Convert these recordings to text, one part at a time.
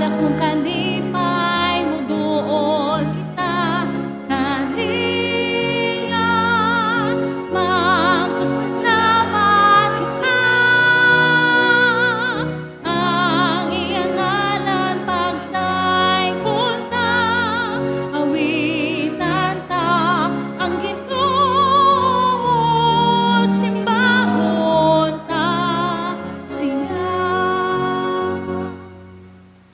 Dakong kalipay, muduol kita kaniya. Magpasalamat kita, ang iyang ngalan pagdaygon ta, awitan ta ang Ginoo, simbahon ta siya.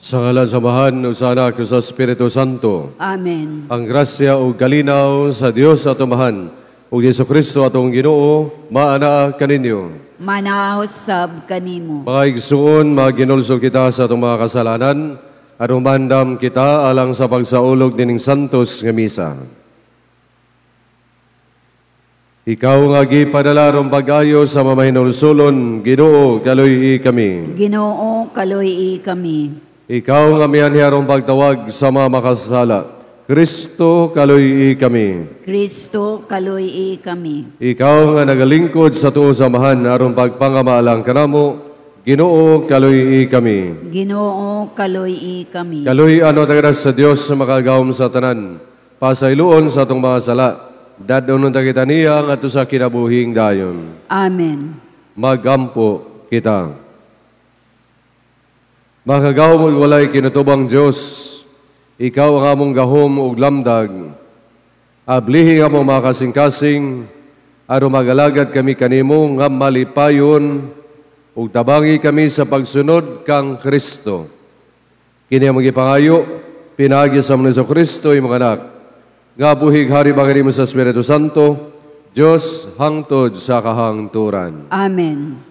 Sa ngalan sa Amahan, ug sa Anak, ug sa Espiritu Santo. Amen. Ang grasya ug kalinaw sa Dios atong Amahan ug Jesu Kristo atong Ginoo maanaa kaninyo. Manaa usab kanimo. Mga igsuon, maginulsol kita sa atong mga kasalanan aron mandam kita alang sa pagsaulog nining santos nga misa. Ikaw nga gipadala aron pag-ayo sa mga mahinulsulon, Ginoo, kaluy-i kami. Ginoo, kaluy-i kami. Ikaw nga mianhi aron pagtawag sa mga makasasala, Kristo, kaluy-i kami. Kristo, kaluy-i kami. Ikaw nga nagalingkod sa tuo sa Amahan aron pagpangamaalang kanamo, Ginoo, kaluy-i kami. Ginoo, kaluy-i kami. Kaluy-an ta sa Dios sa makagagahom sa tanan, pasayloon sa atong mga sala, dad-onon ta kita niya ngadto sa kinabuhing dayon. Amen. Magampo kita. Makagagahom ug walay kinutubang Dios, ikaw ang among gahom ug lamdag. Ablihi ang among mga kasing-kasing, aron magalagad kami kanimo nga malipayon ug tabangi kami sa pagsunod kang Kristo. Kini among gipangayo pinaagi sa among Kristo imong anak, nga buhig hari kanimo sa Espiritu Santo, Dios hangtod sa kahangturan. Amen.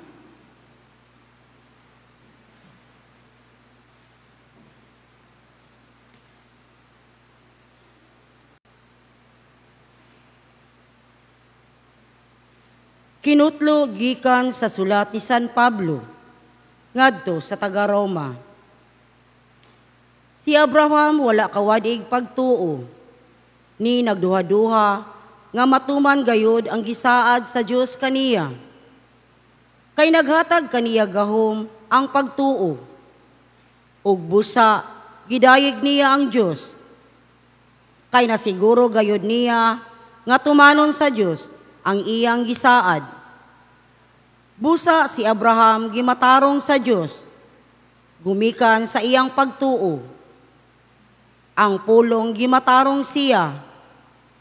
Kinutlo gikan sa sulat ni San Pablo ngadto sa taga-Roma. Si Abraham wala kawadig pagtuo, ni nagduha-duha nga matuman gayod ang gisaad sa Dios kaniya. Kay naghatag kaniya gahom ang pagtuo, ug busa gidayeg niya ang Dios. Kay nasiguro gayod niya nga tumanon sa Dios ang iyang gisaad. Busa si Abraham gimatarong sa Dios, gumikan sa iyang pagtuo. Ang pulong gimatarong siya,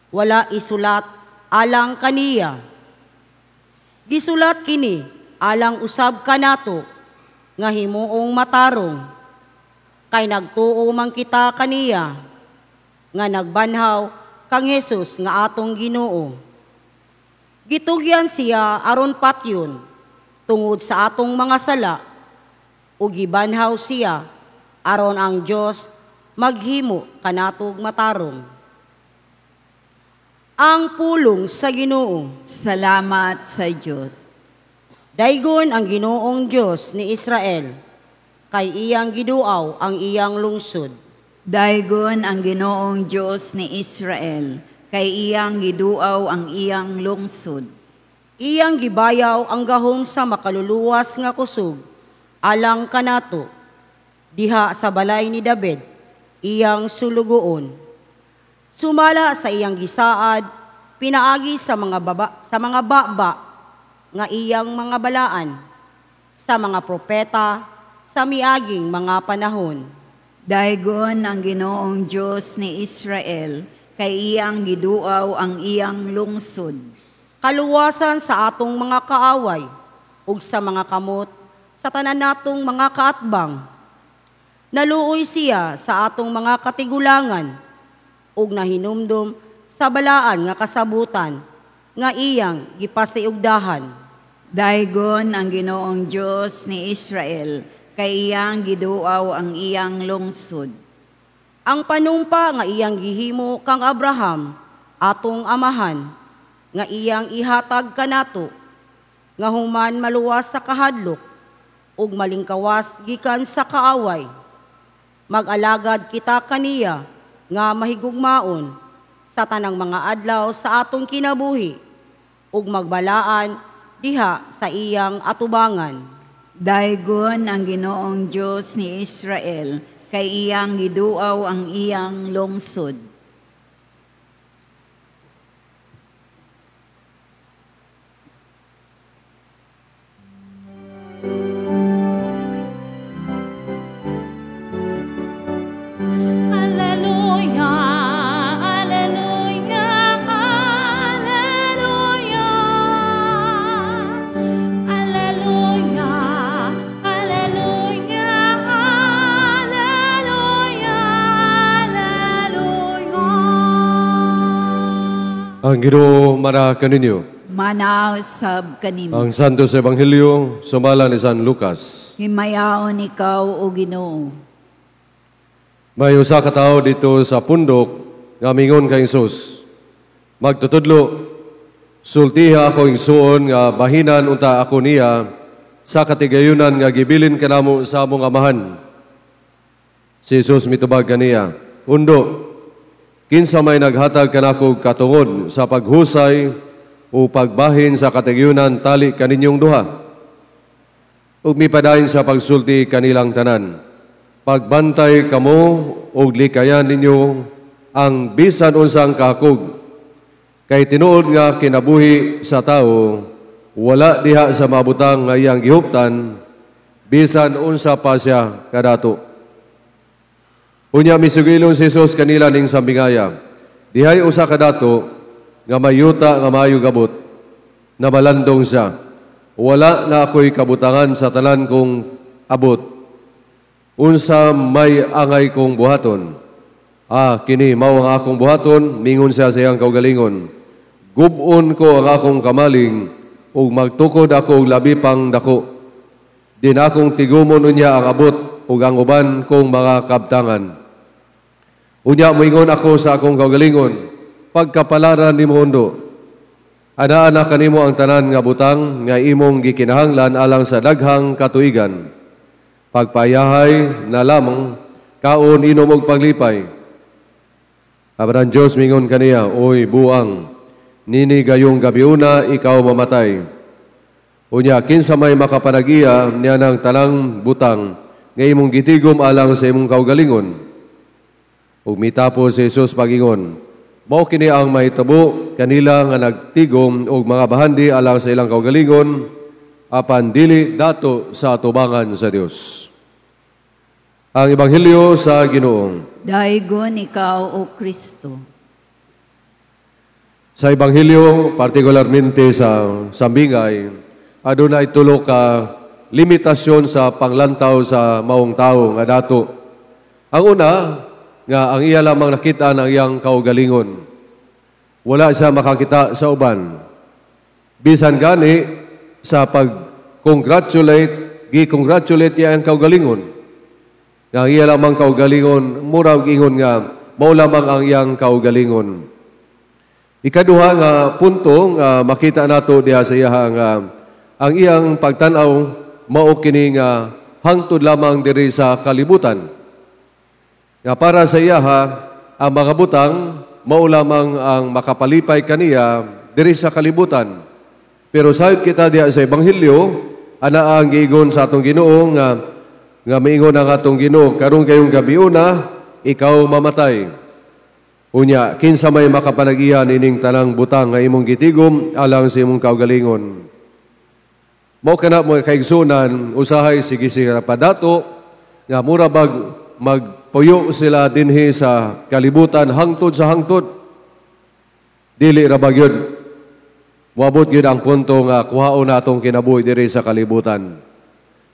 wala isulat alang kaniya. Gisulat kini alang usab kanato nga himuong matarong, kay nagtuo man kita kaniya nga nagbanhaw kang Hesus nga atong Ginoo. Gitugyan siya aron patyon tungod sa atong mga sala, ug gibanhaw siya aron ang Dios maghimo kanatog matarong. Ang pulong sa Ginoo. Salamat sa Dios. Daygon ang Ginoong Dios ni Israel, kay iyang giduaw ang iyang lungsod. Daygon ang Ginoong Dios ni Israel, kay iyang giduaw ang iyang lungsod. Iyang gibayaw ang gahom sa makaluluwas nga kusog alang kanato, diha sa balay ni David, iyang sulugoon. Sumala sa iyang gisaad, pinaagi sa mga baba, sa mga baba nga iyang mga balaan, sa mga propeta sa miaging mga panahon. Daygon ang Ginoong Dios ni Israel, kay iyang giduaw ang iyang lungsod. Kaluwasan sa atong mga kaaway ug sa mga kamot sa tanan natong mga kaatbang. Naluoy siya sa atong mga katigulangan ug nahinumdum sa balaan nga kasabutan nga iyang gipasiugdahan. Daygon ang Ginoong Dios ni Israel, kay iyang giduaw ang iyang lungsod. Ang panumpa nga iyang gihimo kang Abraham, atong amahan, nga iyang ihatag kanato, nga human maluwas sa kahadlok ug malingkawas gikan sa kaaway. Mag-alagad kita kaniya nga mahigugmaon sa tanang mga adlaw sa atong kinabuhi ug magbalaan diha sa iyang atubangan. Daygon ang Ginoong Dios ni Israel, kay iyang giduaw ang iyang lungsod. Alleluia, alleluia, alleluia. Alleluia, alleluia, alleluia, alleluia. Ang Ginoo mara kaninyo. Manaw sab kanimo. Ang Santos Ebanghelyo sumala ni San Lucas. Himayaon ikaw, o Ginoo. May usa ka tawo dito sa pundok nga mingon kay Hesus, "Magtutudlo, sultiha ako igsuon nga bahinan unta ako niya sa katigayunan nga gibilin kanamo sa among amahan." Si Jesus mitubag kaniya, "Undo, kinsa may naghatag kanako katungod sa paghusay o pagbahin sa katigayunan tali kaninyong duha?" Ug mipadayon sa pagsulti kanilang tanan, "Pagbantay kamo og likayan ninyo ang bisan unsang kahakog, kay tinuod nga kinabuhi sa tawo wala diha sa mabutang nga iyang gihuptan, bisan unsa pa siya kadato." Unya misugilon si Jesus kanila ning sambingaya, "Dihay usa kadato nga mayuta nga maayo gabot, na malandong siya. Wala na ako'y kabutangan sa tanan kong abot. Unsa may angay kong buhaton? Ah, kini mao ang akong buhaton," mingon siya sa iyang kaugalingon. "Gub-on ko ang akong kamaling ug magtukod ako og labi pang dako. Din akong tigumon unya ang abot ug ang uban kong mga kabtangan. Unya moingon ako sa akong kaugalingon, pagkapalaran nimo undo, anaa na kanimo ang tanan nga butang nga imong gikinahanglan alang sa daghang katuigan. Pagpayahay na lamang, kaon, inom og paglipay." Apan ang Dios mingon kaniya, "Oy buang, nini gayong gabiuna ikaw mamatay. Unya kinsa may makapanagiya niya ng tanang butang nga imong gitigom alang sa imong kaugalingon?" Ug mitapos si Jesus pagingon, "Mao kini ang mahitabo kanila nga nagtigom og mga bahandi alang sa ilang kaugalingon, apan dili dato sa atubangan sa Dios." Ang Ebanghelyo sa Ginoo. Daygon ikaw, o Kristo. Sa Ebanghelyo, partikularmente sa sambingay, adunay tulo ka limitasyon sa panglantaw sa maong tawo nga dato. Ang una, nga ang iya lamang nakita ang iyang kaugalingon. Wala siya makakita sa uban. Bisan gani sa pag-congratulate, gi-congratulate niya ang kaugalingon. Nga ang iya lamang kaugalingon, murag ingon nga mao lamang ang iyang kaugalingon. Ikaduha nga punto nga makita nato diha sa iya nga ang iyang pagtan-aw mao kini nga hangtod lamang diri sa kalibutan. Nga para sa iya ang mga butang mao lamang ang makapalipay kaniya diri sa kalibutan. Pero sayod kita diha sa Ebanghelyo, ana ang giingon sa atong Ginoo nga miingon ang atong Ginoo, "Karong kayong gabiuna ikaw mamatay. Unya kinsa may makapanagiya nining tanang butang nga imong gitigom alang sa imong kaugalingon?" Mao kana mo kaigsunan, usahay sige sila padato nga mura bag magpuyo sila dinhi sa kalibutan hangtod sa hangtod. Dili ra ba gyud moabot gyud ang punto nga kuhaon natong kinabuhi diri sa kalibutan.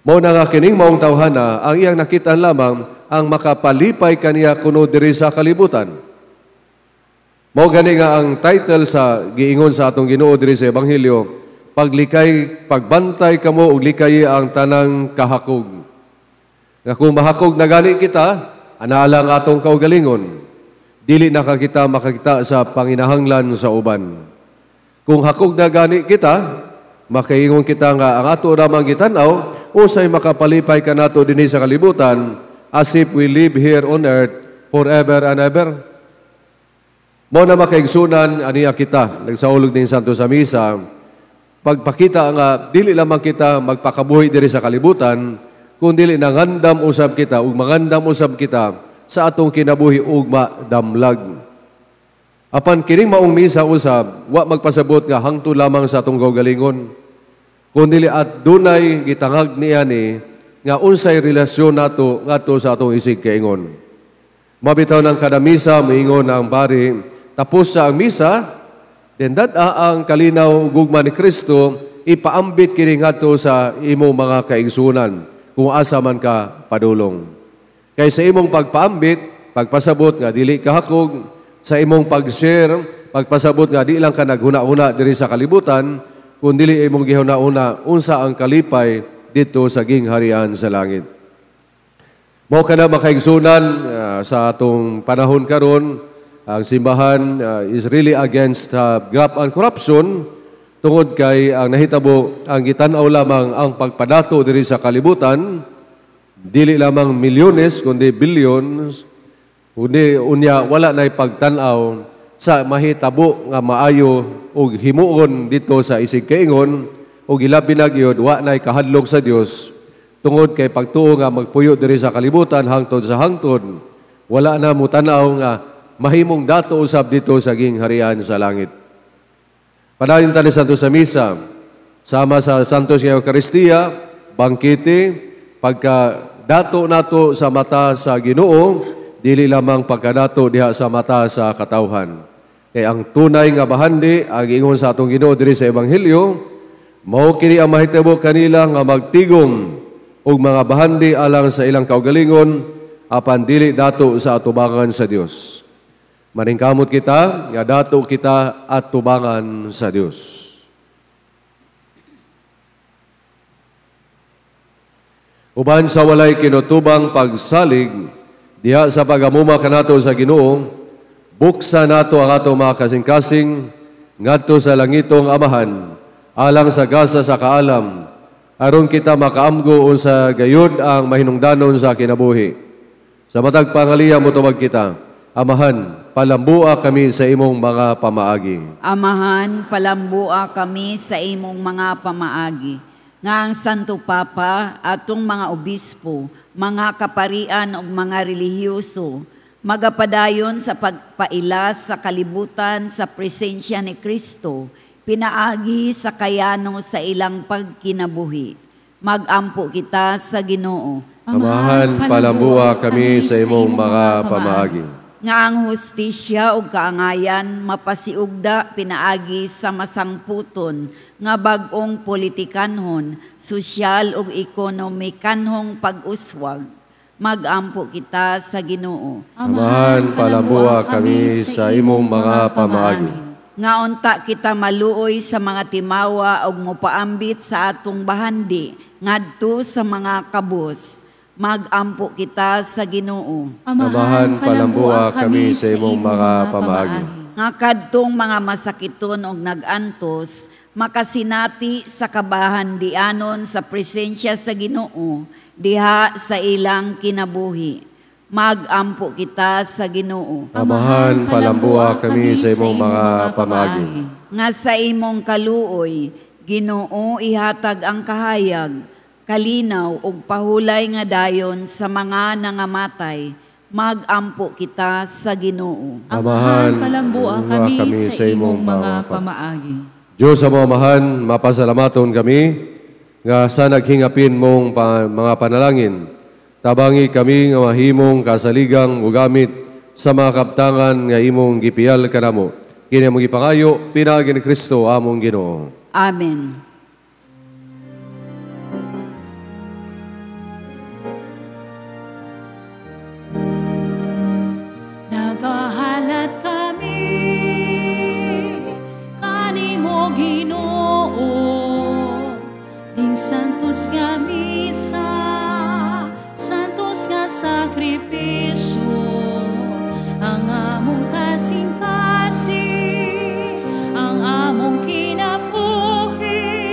Mao na nga kining maong tawhana ang iyang nakitaan lamang ang makapalipay kaniya kuno diri sa kalibutan. Mao gani nga ang title sa giingon sa atong Ginoo diri sa Ebanghelyo, paglikay, pagbantay kamo og likay ang tanang kahakog. Nga kung mahakog na gani kita, ana lang atong kaugalingon. Dili na ka kita makakita sa panginahanglan sa uban. Kung hakog na gani kita, makaingon kita nga ang ato ramang gitan-aw, usay makapalipay kanato dinhi sa kalibutan, as if we live here on earth forever and ever. Mao na makaigsunan aniya kita, nagsaulog din Santo sa misa, pagpakita nga dili lamang kita magpakabuhi diri sa kalibutan, Kung dili nangandam usab kita ug mangandam usab kita sa atong kinabuhi ugma damlag. Apan kining maong misa usab, wa magpasabot nga hangtod lamang sa atong kaugalingon. Kung dili at dunay gitangag niya ni nga unsay relasyon nato ngadto sa atong isig kaingon. Mabitaw ng kada misa, moingon ang pari, tapos sa ang misa, then dad-a ang kalinaw gugma ni Kristo, ipaambit kini ngadto sa imong mga kaigsunan kung asa man ka padulong. Kay sa imong pagpaambit, pagpasabot nga dili ka hakog, sa imong pag-share, pagpasabot nga di lang ka naghuna-huna diri sa kalibutan, kun dili imong gihuna-huna unsa ang kalipay dito sa gingharian sa langit. Mao kana makaigsunan sa atong panahon karon, ang simbahan is really against graft and corruption tungod kay ang nahitabo ang gitan-aw lamang ang pagpadato diri sa kalibutan, dili lamang milyones kundi billions, kundi unya wala nay pagtan-aw sa mahitabo nga maayo og himuon dito sa isig kaingon og ilabi na gyud wa nay kahadlok sa Dios tungod kay pagtuo nga magpuyo diri sa kalibutan hangtod sa hangtod wala na mutan-aw nga mahimong dato usab dito sa gingharian sa langit. Padayon ta ni Santo sa misa sama sa Santos nga Eucharistia, bangkete, pagka dato nato sa mata sa Ginoo, dili lamang pagkadato diha sa mata sa katawhan. Kay ang tunay nga bahandi ang ingon sa atong Ginoo diri sa Ebanghelyo, mao kini ang mahitabo kanila nga magtigom og mga bahandi alang sa ilang kaugalingon apan dili dato sa atubangan sa Dios. Maningkamot kita nga dato kita at tubangan sa Dios. Uban sa walay kinutubang pagsalig diha sa pagamuma kanato sa Ginoo, buksa nato ang ato mga kasing-kasing ngadto sa langitong Amahan alang sa gasa sa kaalam aron kita makaamgo unsa gayud ang mahinungdanon sa kinabuhi. Sa matag pangaliya motuwag kita, Amahan, palambua kami sa imong mga pamaagi. Amahan, palambua kami sa imong mga pamaagi. Nga ang Santo Papa, atong mga obispo, mga kaparian ug mga relihiyoso, magapadayon sa pagpaila sa kalibutan sa presensya ni Kristo, pinaagi sa kayano sa ilang pagkinabuhi. Magampo kita sa Ginoo. Amahan, palambua kami sa imong mga pamaagi. Nga ang hustisya ug kaangayan mapasiugda pinaagi sa masangputon nga bag-ong politikanhon, sosyal ug ekonomikanhong pag-uswag. Magampo kita sa Ginoo. Amahan, palambua kami sa imong mga pamaagi. Nga unta kita maluoy sa mga timawa ug mopaambit sa atong bahandi ngadto sa mga kabus. Magampo kita sa Ginoo. Amahan, palambua kami sa imong mga pamaagi. Nga kadtong mga masakiton og nagantos makasinati sa kabahandianon sa presensya sa Ginoo diha sa ilang kinabuhi. Magampo kita sa Ginoo. Amahan, palambua kami sa imong mga pamaagi. Nga sa imong kaluoy, Ginoo, ihatag ang kahayag, kalinaw ug pahulay nga dayon sa mga nangamatay. Magampo kita sa Ginoo. Amahan, palambua kami sa imong mga pamaagi. Diyos sa mga amahan, mapasalamaton kami nga sa naghingapin mong mga panalangin. Tabangi kami nga mahimong kasaligang ugamit sa mga kaptangan nga imong gipiyal kanamo. Kini among gipangayo pinaagi ni Kristo among Ginoo. Amen. Nagahalat kami kanimo Ginoo, ning santos nga misa, santos nga sakripisyo, ang among kasing-kasing, ang among kinabuhi,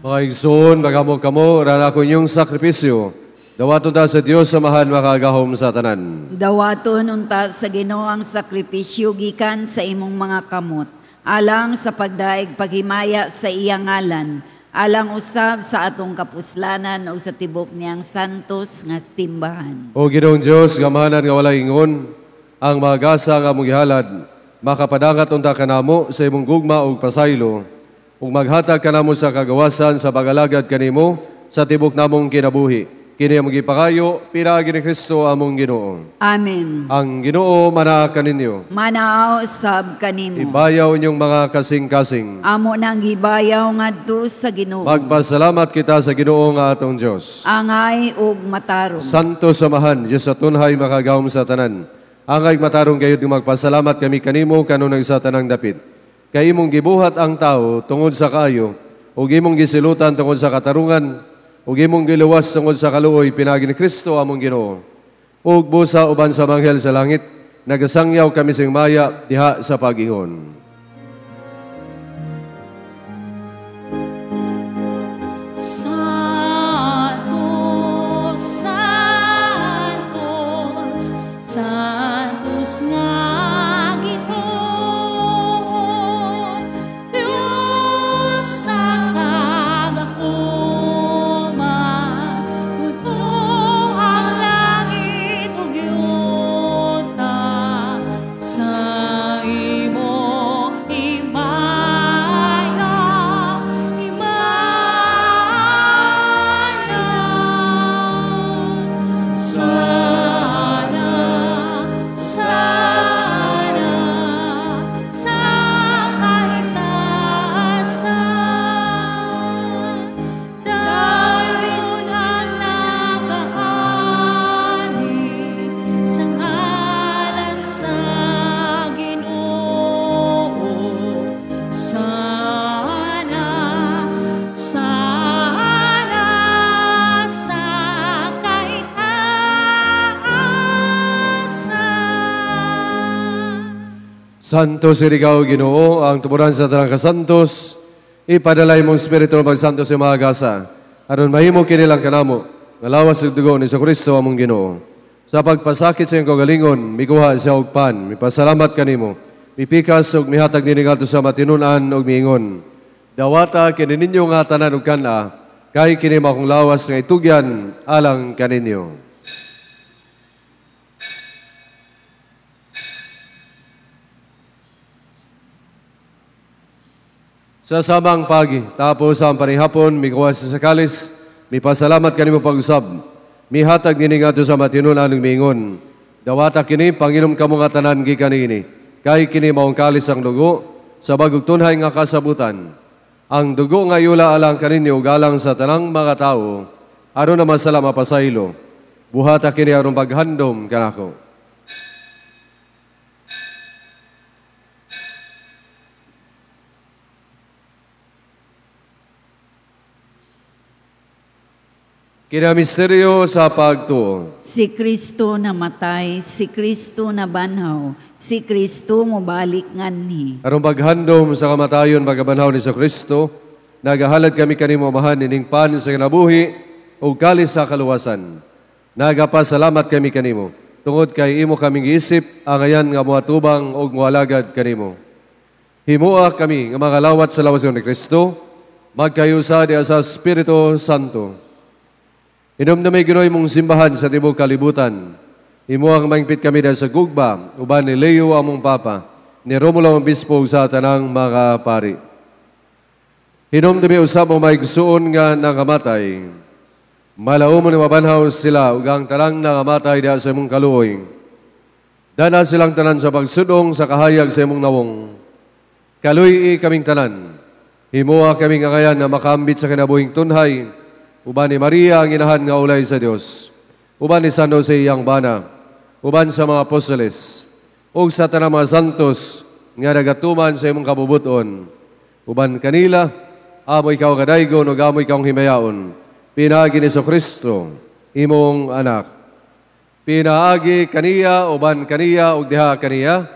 Mga igsoon, magamog kamo, rana ko inyong sakripisyo. Dawaton ta sa Dios Amahan makagahom sa tanan. Dawaton unta sa Ginoo ang sakripisyo gikan sa imong mga kamot, alang sa pagdaig paghimaya sa iyang ngalan, alang usab sa atong kapuslanan o sa tibok niyang santos nga simbahan. O Ginoong Dios, gamahanan nga walay ingon, ang magasa nga among gihalad, makapadangat unta kanamo sa imong gugma ug pasaylo, ug maghatag kanamo sa kagawasan sa pagalagad kanimo sa tibok namong kinabuhi. Kini among gipakayo, pinaagi ni Kristo among Ginoo. Amen. Ang Ginoo manaa kaninyo. Manaa usab kanimo. Ibayaw inyong mga kasing-kasing. Amo nang gibayaw ngadto sa Ginoo. Magpasalamat kita sa Ginoo nga atong Dios. Angay ug matarong. Santo Samahan, Dios sa tunhay makagawom sa tanan. Angay matarong gayud nga magpasalamat kami kanimo kanunay sa tanang dapit. Kay imong gibuhat ang tao tungod sa kaayo, ug imong gisilutan tungod sa katarungan, ug imong giluwas tungod sa kaluoy pinaagi ni Kristo among Ginoo. Ug busa uban sa manghel sa langit, nagasangyaw kami sing maya diha sa pag-ingon. Santo, Santos, Santos nga Ginoo, Dios sa kagahom. Santo sirigaw Ginoo, ang tuburan sa tanang kasantos, ipadalay mong Espiritu ng pagsanto sa mga gasa, aron mahimo kinilang kanamo, nga lawas ug dugo ni Kristo among Ginoo. Sa pagpasakit sa iyong kaugalingon, mikuha siya og pan, mipasalamat kanimo, mipikas ug mihatag nini ngadto sa matinun-an ug miingon. Dawata kini ninyo nga tanan ug kan-a, kay kini mao akong lawas nga itugyan alang kaninyo. Sa samang pagi, tapos ang panihapon, mikuha sa kalis, mipasalamat kanimo pag-usab, mihatag nini ngadto sa matinun-an ug miingon. Dawata kini, panginom kamo nga tanan gikan niini, kay kini maong kalis ang dugo sa bagong tunhay nga kasabutan. Ang dugo nga yula alang kaninyo ug alang sa tanang mga tawo, aron na masala mapasaylo. Buhata kini aron paghandom kanako. Kinamisteryo sa pagtuo. Si Kristo namatay, si Kristo nabanhaw, si Kristo mobalik nganhi. Aron paghandom sa kamatayon pagkabanhaw ni Kristo, nagahalad kami kanimo Amahan ining pan sa kinabuhi ug kalis sa kaluwasan. Nagapasalamat kami kanimo tungod kay imo kaming giisip angayan nga moatubang ug moalagad kanimo. Himoa kami nga makalawat sa lawas ni Kristo, magkayusa diha sa Espiritu Santo. Hinumdumi Ginoo imong simbahan sa tibuok kalibutan. Himo ang mangpit kami dahil sa gugma, uban ni Leo among Papa, ni Romulo ang Bispo sa tanang mga pari. Hinumdumi usab ang maigsuon nga nangamatay. Malaumon ni mabanhaw sila ug ang tanang nangamatay diha sa imong kaluoy. Dana silang tanan sa pagsudong sa kahayag sa imong nawong. Kaluy-i kaming tanan. Himoa kaming angayan na makambit sa kinabuhing tunhay. Uban ni Maria ang inahan nga ulay sa Dios, uban ni San Jose iyang bana, uban sa mga apostoles, ug sa tanang mga santos nga nagatuman sa imong kabubuton. Uban kanila, amo ikaw kadaygon ug amo ikaw himayaon. Pinaagi ni Kristo, imong anak. Pinaagi kaniya, uban kaniya, ug diha kaniya,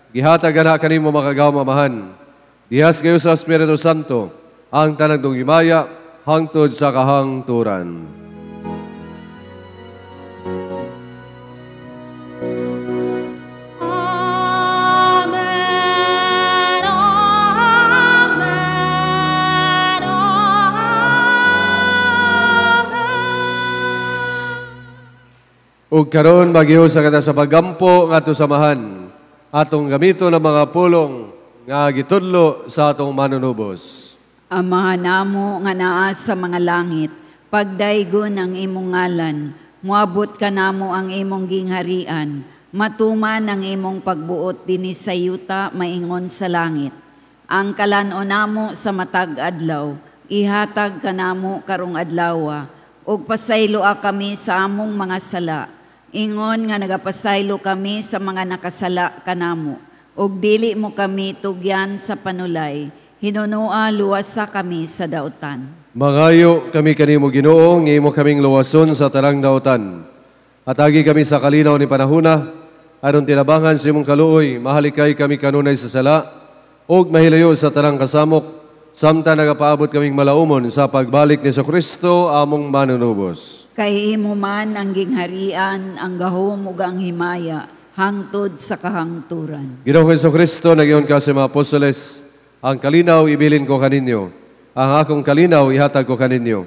gihatag ana kanimo makagawom Amahan. Dihas kayo sa Espiritu Santo, ang tanang dong himaya, hangtod sa kahangturan. Amen, amen, amen. Ug karon maghiusa kita sa paggampo ngadto sa Amahan, atong gamiton ang mga pulong nga gitudlo sa atong manunubos. Amahan namo nga naa sa mga langit, pagdaygon ang imong ngalan, moabot kanamo ang imong gingharian, matuman ang imong pagbuot dinhi sa yuta maingon sa langit. Ang kalan-on namo sa matag adlaw, ihatag kanamo karong adlawa, ug pasayloa kami sa among mga sala, ingon nga nagapasaylo kami sa mga nakasala kanamo, ug dili mo kami tugyan sa panulay, hinunoa luwasa kami sa dautan. Mangayo kami kanimo Ginoo, nga imo kaming luwason sa tanang dautan. Atagi kami sa kalinaw ni panahuna, aron tinabangan sa imong kaluoy, mahalikay kami kanunay sa sala, ug mahilayo sa tanang kasamok, samtang nagapaabot kaming malaumon sa pagbalik ni Kristo among manunubos. Kay imo man ang gingharian, ang gahom ug ang himaya, hangtod sa kahangturan. Ginoong Hesukristo, nagyon ka sa mga apostoles, ang kalinaw ibilin ko kaninyo, ang akong kalinaw ihatag ko kaninyo.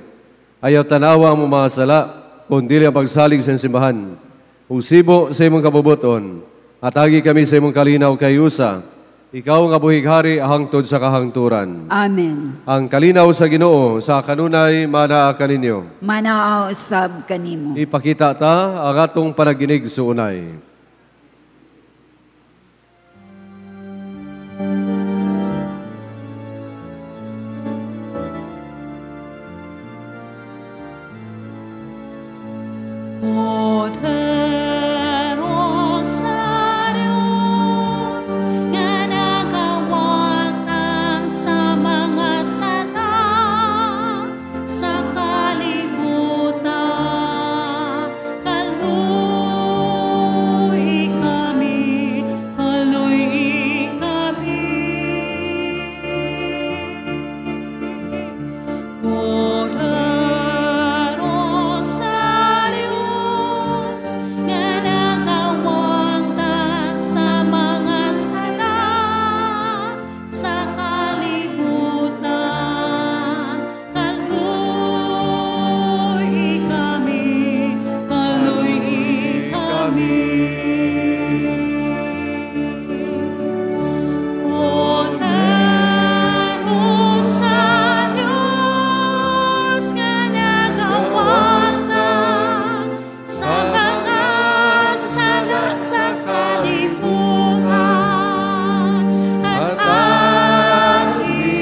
Ayaw tanawa ang mga sala, kundi ang pagsalig sa simbahan. Usibo sa imong kabubuton, atagi kami sa imong kalinaw kay usa, ikaw nga buhig hari hangtod sa kahangturan. Amen. Ang kalinaw sa Ginoo sa kanunay manaa kaninyo. Manaa usab kanimo. Ipakita ta ang atong panaginig suunay. Poderosa Dios, nga nagawagtang sa mga sala sa kalibutan, kaluoy kami, kaluoy kami. Poderosa Dios, nga nagawagtang sa mga sala sa kalibutan, kaluoy kami, kaluoy kami. Poderosa Dios, nga nagawagtang sa mga sala sa kalibutan, at agi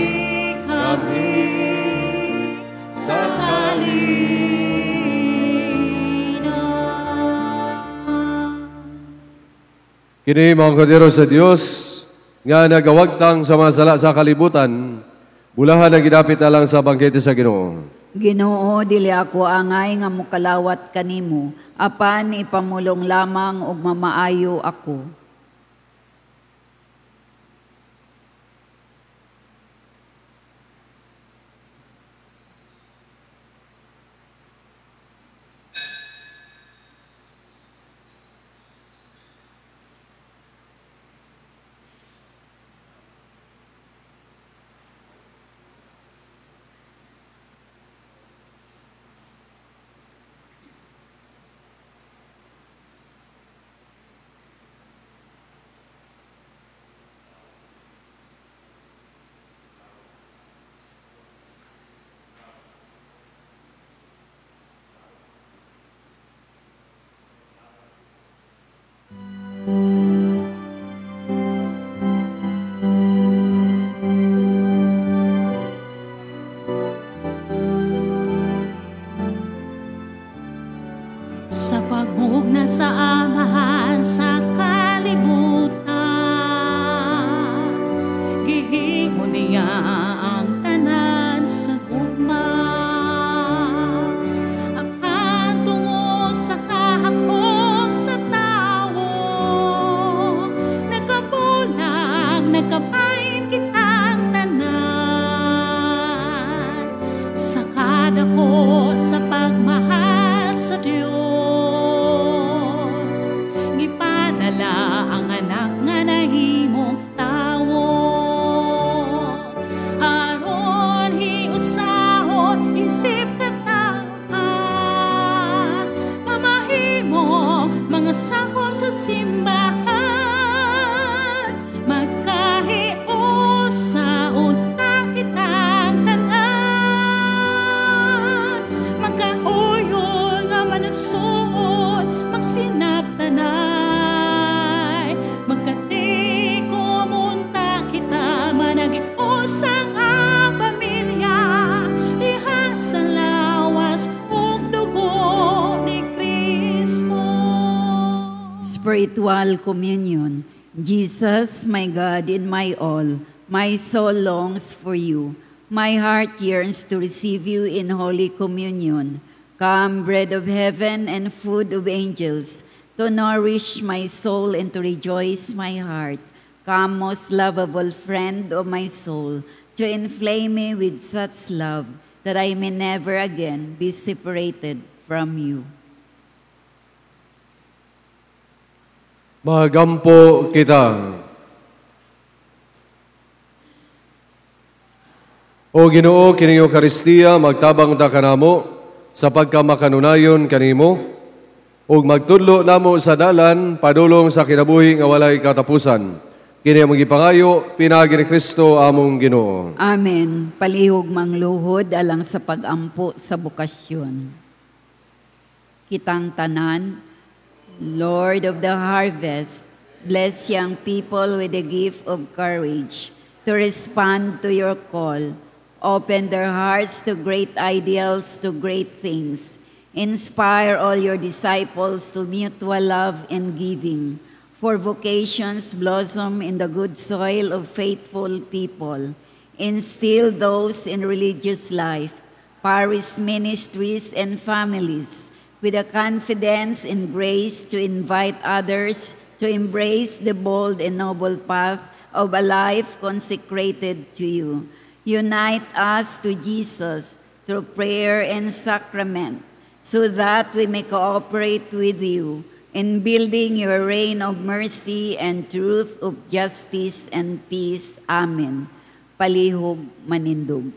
kami sa kalinaw. Kini mga kordero sa Dios nga nagawagtang sa mga sala sa kalibutan, bulahan ang gidapit na lang sa bangkete sa Ginoo. Ginoo, dili ako angay nga mokalawat kanimo, apan ipamulong lamang ug mamaayo ako. Nagpadako sa pagmahal sa Dios, gipadala ang anak nga nahimong tawo, aron hiusahon isip katawhan, mamahimo mga sakop sa simbahan, magkahiusa unta kitang tanan, magkauyon nga managsuon, magsinabtanay, magkatikom unta kita, managiusa nga pamilya, diha sa lawas ug dugo ni Kristo. Spiritual Communion. Jesus, my God and my all, my soul longs for you. My heart yearns to receive you in Holy Communion. Come, bread of heaven and food of angels, to nourish my soul and to rejoice my heart. Come, most lovable friend of my soul, to inflame me with such love that I may never again be separated from you. Magampo kita. O Ginoo, kining Eukaristiya magtabang ta kanamo sa pagkamakanunayon kanimo ug magtudlo namo sa dalan padulong sa kinabuhi nga walay katapusan. Kini among gipangayo pinaagi ni Kristo among Ginoo. Amen. Palihog mangluhod alang sa pagampo sa bokasyon. Kitang tanan, Lord of the harvest, bless young people with the gift of courage to respond to your call. Open their hearts to great ideals, to great things. Inspire all your disciples to mutual love and giving, for vocations blossom in the good soil of faithful people. Instill those in religious life, parish ministries, and families with a confidence and grace to invite others to embrace the bold and noble path of a life consecrated to you. Unite us to Jesus through prayer and sacrament, so that we may cooperate with you in building your reign of mercy and truth, of justice and peace. Amen. Palihog manindog.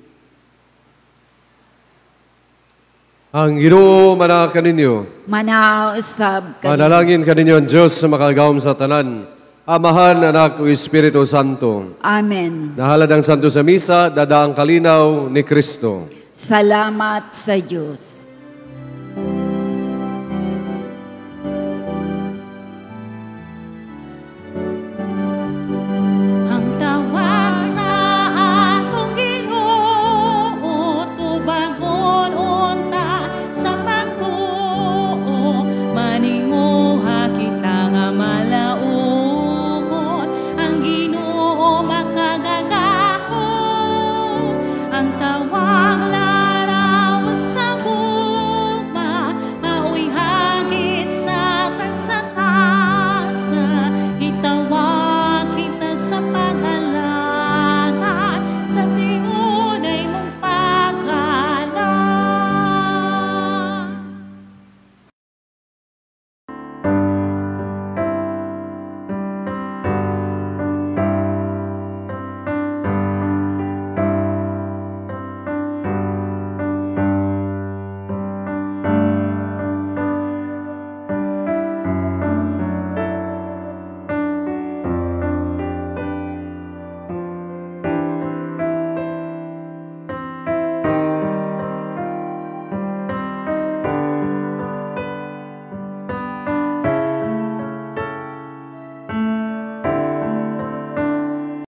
Ang Ginoo manaa kaninyo. Manausab kaninyo. Manalangin kaninyo ang Diyos sa makagawom sa tanan, Amahan, Anak, ug Espiritu Santo. Amen. Nahalad ang Santo sa Misa, dadaang kalinaw ni Kristo. Salamat sa Diyos.